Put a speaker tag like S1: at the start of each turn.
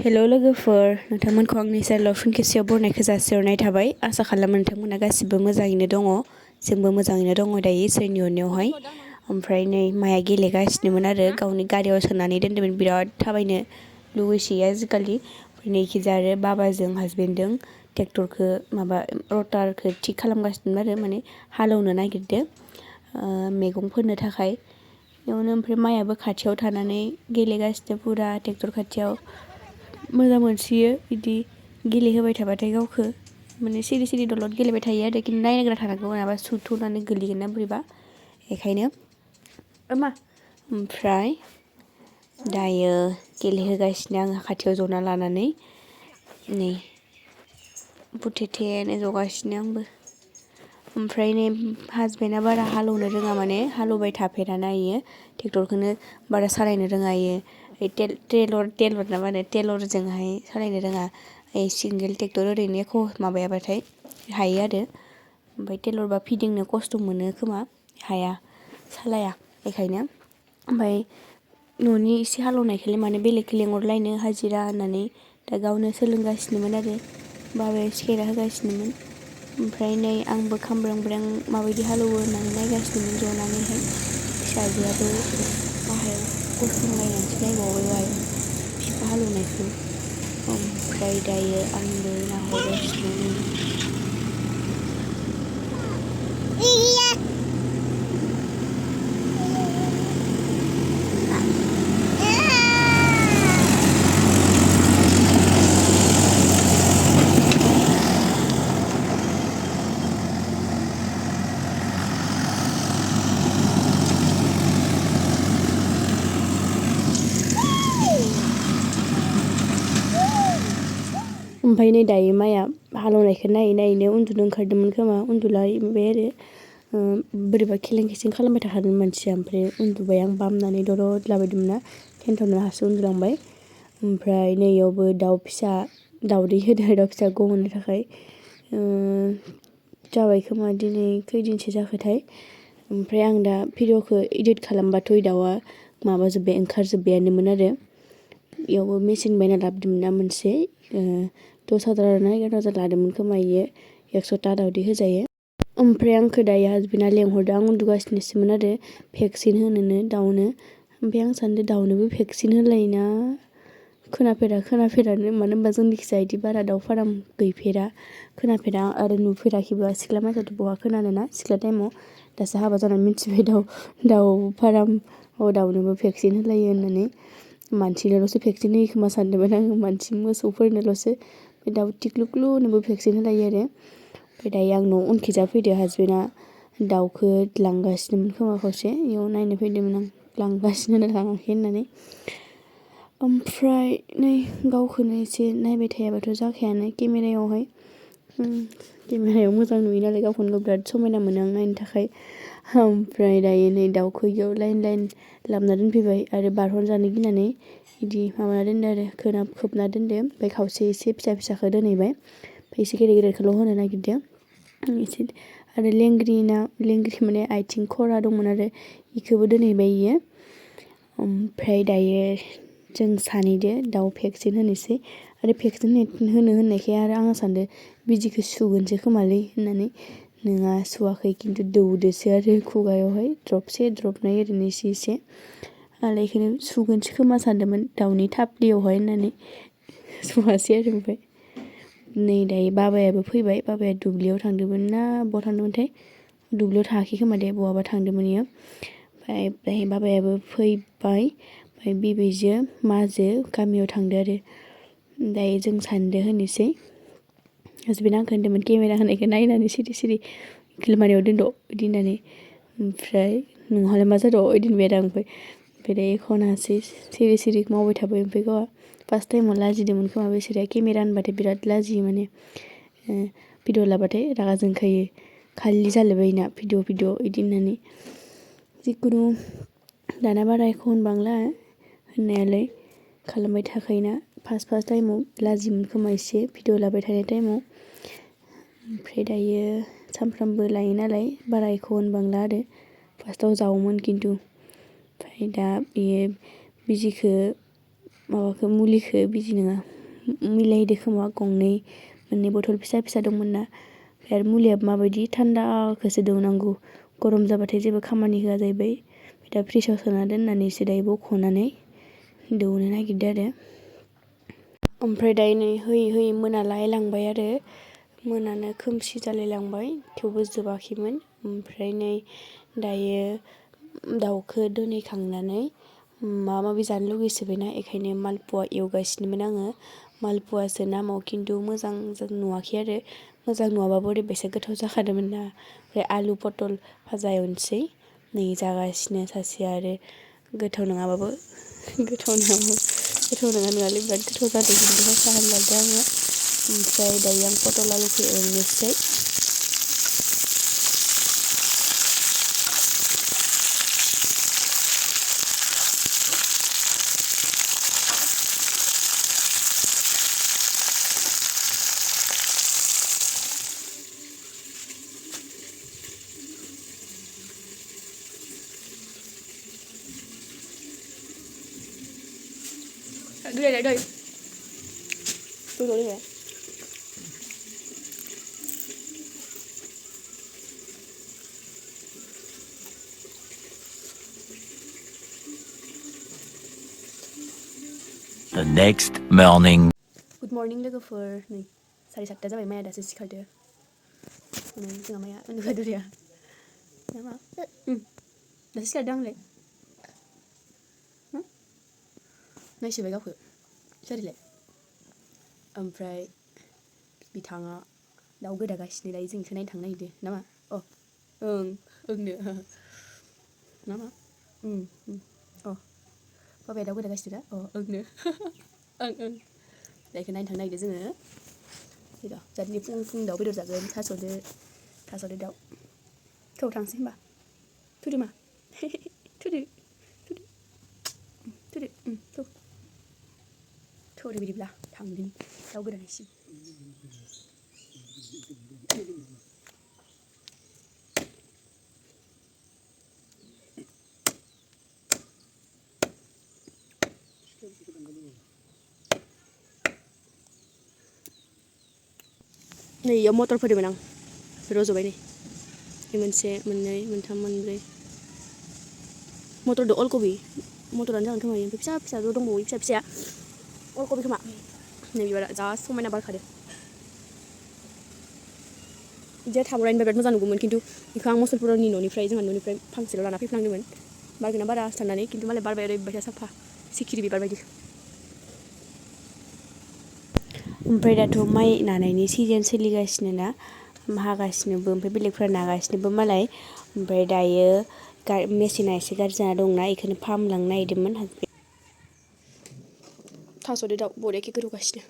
S1: हेल' लोगोफोर, नोंथांमोनखौ आंनि चेनेलाव फिन खेबसेयाव बरायनायखौ जासिहरनाय थाबाय। आसा खालामो नोंथांमोना गासिबो मोजाङैनो दङ। जोंबो मोजाङैनो दङ दायो इसोरनि अननायावहाय। ओमफ्राय नै माया गेलेगासिनोमोन आरो गावनि गारियाव सोनानै दोन्दोंमोन, बिराद थाबायनो लुगैसोयो आजिखालि। ओमफ्राय नैखिजा आरो बाबाजों हासबेन्डजों ट्रेक्टरखौ रटारखौ थिक खालामगासिनो आरो माने हालेवनो नागिरदों मैगं फोनो थाखाय। बेयावनो ओमफ्राय मायाबो खाथियाव थानानै गेलेगासिनो पुरा ट्रेक्टर खाथियाव। मोजां मोनसियो बिदि गेलेहोबाय थाबाथाय गावखौ माने सिरि सिरि दलद गेलेबाय थायो आरो खिन्थु नायग्रा थानांगौ, नङाबा सुथुनानै गोलैगोन ना बोरैबा बेखायनो। ओमफ्राय दायो गेलेहोगासिनो आङो खाथियाव जना लानानै नै बुथेथेनो जगासिनो आंबो। ओमफ्राय नै हासबेन्डआ बारा हालेवनो रोङा, माने हालेवबाय थाफेराना इयो ट्रेक्टरखौनो बारा सालायनो रोङा इयो। टेलर ना मा होनो टेलरजोंहाय सालायनो रोङा। सिंगेल ट्रेक्टर ओरैनो एख' माबायाबाथाय हायो आरो। ओमफ्राय टेलरबा फिदिंनो खस्थ' मोनो खोमा, हाया सालाया बेखायनो। ओमफ्राय न'नि एसे हालेवनायखौलाय मानो बेलेगखौ लेंहरलायनो हाजिरा होननानै दा गावनो सोलोंगासिनोमोन आरो बाबाया सिखायना होगासिनोमोन। ओमफ्राय नै आंबो खामब्रें माबायदि हालेवो होननानै नायगासिनोमोन जनानैहाय। फिसाजोआबो गाहायाव गसंलायनानैसो नायबावबाय बिफा हालेवनायखौ। ओमफ्राय दायो आंबो नाहरगासिनो। ओमफ्राय नै दायो माया हालेवनायखौ नायै नायैनो उन्दुनो ओंखारदोंमोन खोमा, उन्दुलाबाय आरो बोरैबा खेलें खेसें खालामबाय थाखादोंमोन मानसिया। ओमफ्राय उन्दुबाय आं बामनानै दलद लाबायदोंमोन ना, टेन्टआवनो हारसिं उन्दुलांबाय। ओमफ्राय नैयावबो दाउ फिसा दाउदै होदो, दाउ फिसा गहोनो थाखाय जाबाय खोमा दिनै खैदिनसो जाखोथाय। ओमफ्राय आं दा भिडिअ'खौ इडिट खालामबाथ' दाउआ ओंखारजोब्बायानोमोन आरो। बेयावबो मेचिन बायना लाबोदोंमोन ना मोनसे 10,000 ना 11,000 लादोंमोन खोमा, इयो 100ता दाउदै होजायो। ओमफ्राय आंखौ दायो हासबेन्डआ लेंहरदों, आं उन्दुगासिनोसोमोन आरो भेक्सिन होनोनो दाउनो। ओमफ्राय आं सानदों दाउनोबो भेक्सिन होलायोना, खोनाफेरानो, मानो होनबा जोंनिखिजा बिदि बारा दाउ फाराम गैफेरा, खोनाफेरा आरो नुफेराखैबो। सिख्ला मानसियाथ' बहा खोनानो ना सिख्ला टाइमाव, दासो हाबा जानानै मिथिबाय दाउ फारामाव दाउनोबो भेक्सिन होलायो होननानै। मानसिनोल'सो भेक्सिन होयो खोमा सानदोंमोन आङो, मानसि मोसौफोरनोल'सो। ओमफ्राय दाउ टिक्लुक्लुनोबो भेक्सिन होलायो आरो। ओमफ्राय दायो आं न' उनखिजा फैदो, हासबेन्डआ दाउखौ लांगासिनोमोन खोमा खावसे, बेयाव नायनो फैदोंमोन आं लांगासिनो ना लाङाखै होननानै। ओमफ्राय नै गावखौनो एसे नायबाय थायाबाथ' जाखायानो केमेरायावहाय। केमेरायाव मोजां नुयो नालाय गावखौनो बिराद समायना मोनो आं नायनो थाखाय। ओमफ्राय दायो नै दाउखौ इयाव लाइन लाबोना दोनफैबाय आरो बारहरजानो गिनानै बिदि माबाना दोनदो आरो खोबना दोनदो। ओमफ्राय खावसे एसे फिसाखौ दोनहैबाय, ओमफ्राय एसे गेदेरखौल' होनो नागिरदों एसे। आरो लेंग्रि माने आथिं खरा दंमोन आरो बेखौबो दोनहैबाय इयो। ओमफ्राय दायो जों सानैदो दाउ भेक्सिन होनोसै। आरो भेक्सिन होनायखाय आरो आङो सानदों बिजिखौ सुगोनसो खोमालै होननानै। नोङा, सुवाखै, खिन्थु दौदोसो आरो खुगायावहाय द्रपनाय ओरैनो एसे। आरो बेखौनो सुगोनसो खोमा सानदोंमोन दाउनि थाफ्लियावहाय होननानै, सुवासै आरो। ओमफ्राय नै दायो बाबायाबो फैबाय, बाबाया दुब्लियाव थांदोंमोन ना बहा थांदोंमोनथाय, दुब्लियाव थाङाखै खोमा दे, बहाबा थांदोंमोन इयो। ओमफ्राय दायो बाबायाबो फैबाय, ओमफ्राय बिबैजो माजो गामियाव थांदो आरो। दायो जों सानैदो होनोसै। हासबेन्डआ आंखौ होनदोंमोन केमेरा होनायखौ नायनानै सिरि खोमानियाव दोनद' बिदि होननानै। ओमफ्राय नोंहालाय मा जादों बिदि होनबाय आरो आं। ओमफ्राय दायो खनासै सिरि मावबाय थाबाय। ओमफ्राय गावहा फार्स्ट टाइमाव लाजिदोंमोन खोमा बेसोरा, केमेरा होनबाथाय बिराद लाजियो माने। भिडिअ लाबाथाय रागा जोंखायो, खालि जालायबाय ना भिडिअ बिदि होननानै। जिखुनु दाना बारा एख' होनबांला, होननायालाय खालामबाय थाखायोना। फार्स्ट टाइमाव लाजियोमोन खोमा एसे भिडिअ लाबाय थानाय टाइमाव। ओमफ्राय दायो सानफ्रामबो लायो नालाय बारा एख' होनबांला आरो। फार्स्टआव जावोमोन खिन्थु। ओमफ्राय दा बियो बिजिखौ माबाखौ मुलिखौ बिदि नङा मिलायदो खोमा गंनै मोननै बथल फिसा फिसा दंमोन ना ओमफ्राय आरो मुलिया माबायदि थान्दाखौसो दौनांगौ गरम जाबाथाय जेबो खामानि होआ जाहैबाय दा फ्रिजाव सोना दोननानैसो दायो बख'नानै दौनो नागिरदों आरो ओमफ्राय दायो नै होयै होयै मोनालायलांबाय आरो मोनानो खोमसि जालायलांबाय थेवबो जोबाखैमोन ओमफ्राय नै दायो दाउखौ दोनहैखांनानै माबा माबि जानो लुगैसोबायना बेखायनो मालपुवा एवगासिनोमोन आङो मालपुवासो नामाव खिन्थु मोजां नुवाखै आरो मोजां नुवाबाबो ओरैबायसा गोथाव जाखादोंमोन ना ओमफ्राय आलु पटल भाजा एवनोसै नै जागासिनो सासेया आरो गोथाव नङाबाबो गोथाव नङालै बिराद गोथाव जादों खिन्थु साहा लादों आङो ओमफ्राय दायो आं पटल आलुखौ एवनोसै đưa lại đây tôi đổ đi về
S2: The next morning.
S1: Good morning लोगोफोर नै 7:30 जाबाय माया दासो सिखारदो नै जोंहा माया उन्दुदोरिया नामा दासो सिखारदों आंलाय नायसोबाय गावखौ सोरलाय ओमफ्राय बिथाङा दाउ गोदागासिनो दायो जों बेखौ नायनो थांनो नागिरदों नामा ओंनो नामा बाबाया दाउ गोदागासिनो दा ओंनो ओं बेखौ नायनो थांनो नागिरदों जोङो जाहाथे फुं दाउ बेदर जागोन थास'दो दाउ थौ थांसै होनबा थुदो मा थुदो थौदो बिदिब्ला थांदिनि दाउ गोदानायसिम नै इयाव मटर फोदोंमोन आं रज'बाय नै मोनसे मोननै मोनथाम मोनब्रै मटरदो अलकबि मटरानो जागोन खोमा ओमफ्राय फिसा फिसा ज' दंबावो फिसा फिसाया अलकबि खोमा नै बिबारा जा समायना बारखादो बिदिया थाबरायनोबा बिराद मोजां नुगौमोन खिन्थु बेखौ आं मुसलपुरनि जोंहा न'निफ्राय फांसेल' लाना फैफ्लांदोंमोन बारगोना बारा साननानै खिन्थु मालाय बारबाय ओरैबायसा साफा सिखिरि बिबार बायदि ओमफ्राय दाथ' माइ नानायनि सिजन सोलिगासिनो ना हागासिनोबो ओमफ्राय बेलेगफ्रा नागासिनोबो मालाय ओमफ्राय दायो मेचिना एसे गाज्रि जाना दंना बेखौनो फाहामलांनो नागिरदोंमोन थास'दो दाउ बरियाके गोदौगासिनो